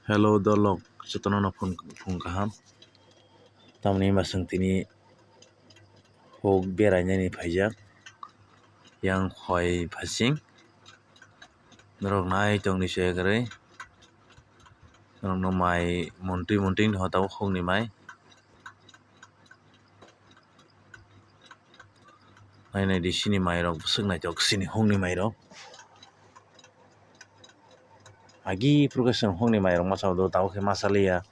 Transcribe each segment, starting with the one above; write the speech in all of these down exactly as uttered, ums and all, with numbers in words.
Hello dolok, jotono no phung, phung kaham. Tamni hwnba chwng tini huk berainani phaijak, yang khoi phasing. Norok nai tongni se kwrwi. Norokno mai muntwi muntwi wngtongkha tabuk hukni mai. Nai nai di sini mairok bwswk naithok sini hukni mairok. Agi phuru khe chwng hukni mairok masa do tabuk khe masa liya.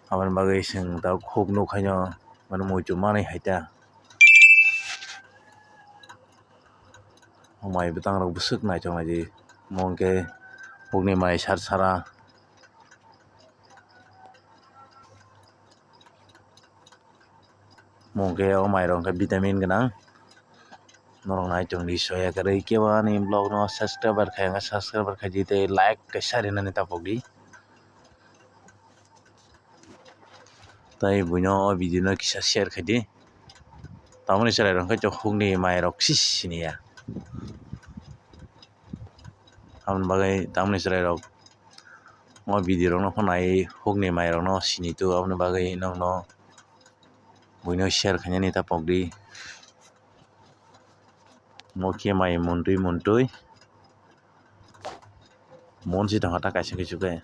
Aboni bagwi chwng tabuk huk nukhaino mane muitu manwi hai ta. O mai bwtangrok bwswk naithok naidi. Omo hwnkhe hukni mai sar sara. Omo hwnkhe o mairok hwnkhe vitamin gwnang. Norok nai tongdi soya kwrwi kebo ani vlogno subscriber khai hwnkhe subscriber khaidi tei like kaisa rinani tapokdi. Tai buino o video no kisa share khaidi. Tamoni chwrairok hwnkhe hukni mairok sisi siniya. Aboni bagwi tamoni chwrairok o video rokno phano nai hukni mairokno sinitu aboni bagwi nokno buino share khainani tapokdi. Omo khe mai muntwi muntwi. Mon si tongkha ta kaisa kaisa khe.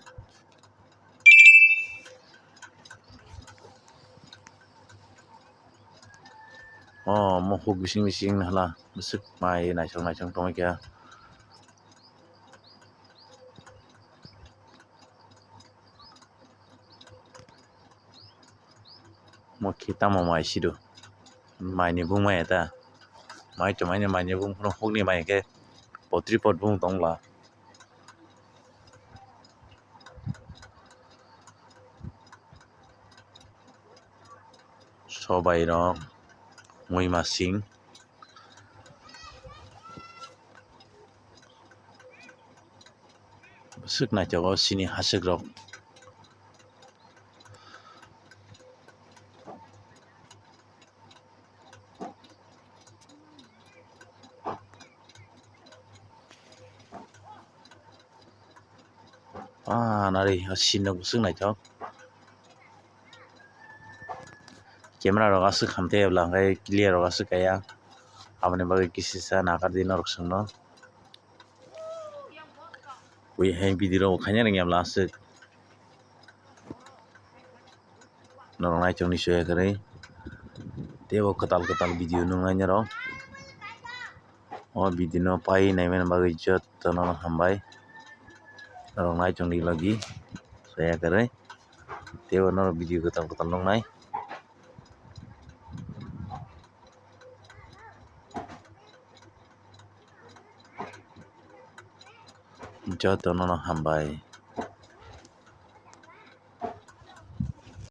O omo huk bising bising hala bwswk mai naisong naisong tongwi kha. Omo khe tamo mai sido, maini bung maya ta, mai to maini, maini bung phano hukni mai khe potri pot bung tongla. Sobai rok, muimasing. Bwswk naithogo chini haswk rok. Ah, nari, ah, scene no bwswk naithok. Camera rok aswk hamtwi ebola hwnkhe clear rok aswk kaya. Aboni bagwi kisisa nakar di norok chwngno. Ui hai video rok khaina rwngya bwla aswk. Norok nai chongni soya kwrwi. Tei bo kwtal kwtal video nuknai norok. O video no pai naimani bagwi jotono hambai. Norok nai tongdi logi soya kwrwi. Tei bo norok video kwtal kwtal nuknai. Jotono no hambai.